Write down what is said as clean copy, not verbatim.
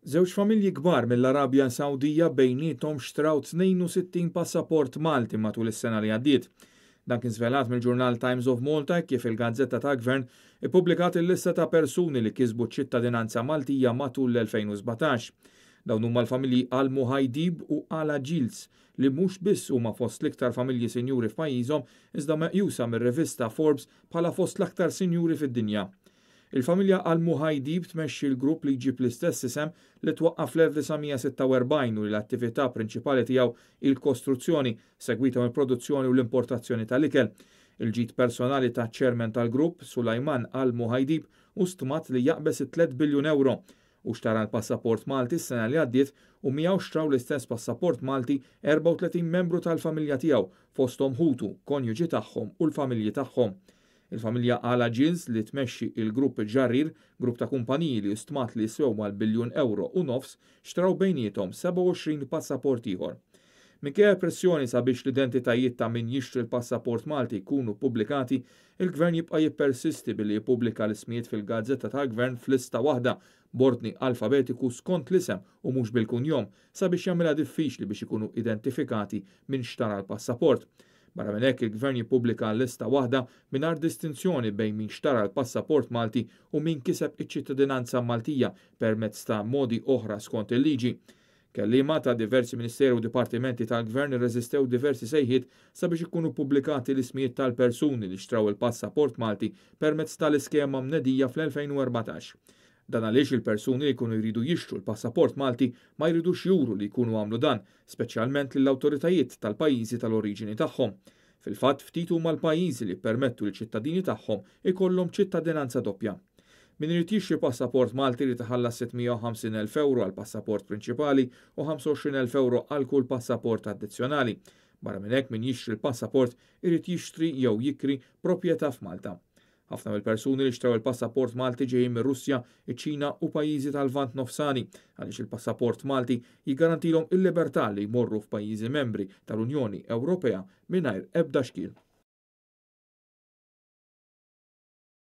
Żewġ familji kbar mill-Arabja Sawdija bejniethom xtraw 62 passaport Malti matul is-sena li għaddiet. Dan kien żvelat mill-ġurnal Times of Malta kif il-gazzetta tal-Gvern ippubblikat il-lista ta' persuni li kisbu ċ-ċittadinanza Maltija matul l-2017. Dawn huma l-familji Al Muhaidib u Al Ajils li mhux biss huma fost l-iktar familji sinjuri f'pajjiżhom iżda meqjusa mir-rivista Forbes bħala fost l-aktar sinjuri fid-dinja. Il-familja Al Muhaidib tmexxi l-grupp li jġib l-istess isem li twaqqaf fl-1946 u li l-attività prinċipali tiegħu hi l-kostruzzjoni, segwita mill-produzzjoni u l-importazzjoni tal-ikel. Il-ġid personali taċ-chairman tal-grupp, Sulaiman Al Muhaidib, hu stmat li jaqbeż it-tliet biljun ewro. Hu xtara l-passaport Malti s-sena li għaddiet u miegħu xtraw l-istess passaport Malti 34 membru tal-familja tiegħu, fosthom ħutu, konjuġi tagħhom u l-familji tagħhom. Il-familja Ala Gilles li tmexxi il-grupp Ġarrir, grupp ta' kumpaniji li hu stmat li jiswew mal-biljun ewro u nofs, xtraw bejniethom 27 passaport ieħor. Minkejja l-pressjoni sabiex l-identitajiet ta' min jixtri l-passaport Malti jkunu ppubblikati, il-Gvern jibqa' jippersisti billi jippubblika l-ismijiet fil-gazzetta tal-Gvern f'lista waħda, b'ordni alfabetiku skont l-isem u mhux bil-kunjom, sabiex jagħmilha diffiċli biex ikunu identifikati min xtara l-passaport. Barra minn hekk, il-Gvern jippubblika lista waħda mingħajr distinzjoni bejn min xtara l-passaport Malti u min kiseb iċ-ċittadinanza Maltija permezz ta' modi oħra skont il-liġi. Kelliema ta' diversi ministeri u dipartimenti tal-Gvern irreżistew diversi sejħiet sabiex ikunu ppubblikati l-ismijiet tal-persuni li xtraw il-passaport Malti permezz tal-iskema mnedija fl-2014. Dan għaliex il-persuni li jkunu jridu jixtru l-passaport Malti ma jridux juru li jkunu għamlu dan, speċjalment lill-awtoritajiet tal-pajjiżi tal-oriġini tagħhom. Fil-fatt, ftit huma l-pajjiżi li jippermettu liċ-ċittadini tagħhom ikollhom ċittadinanza doppja. Min irid jixtri passaport Malti jrid iħallas 650,000 ewro għall-passaport prinċipali u 25,000 ewro għal kull passaport addizzjonali. Barra minn hekk, min jixtri l-passaport irid jixtri jew jikri proprjetà f'Malta. Ħafna mill-persuni li xtraw il-passaport Malti ġejjin mir-Russja, iċ-Ċina u pajjiżi tal-Lvant Nofsani għaliex il-passaport Malti jiggarantilhom il-libertà li jmorru f'pajjiżi membri tal-Unjoni Ewropea mingħajr ebda xkiel.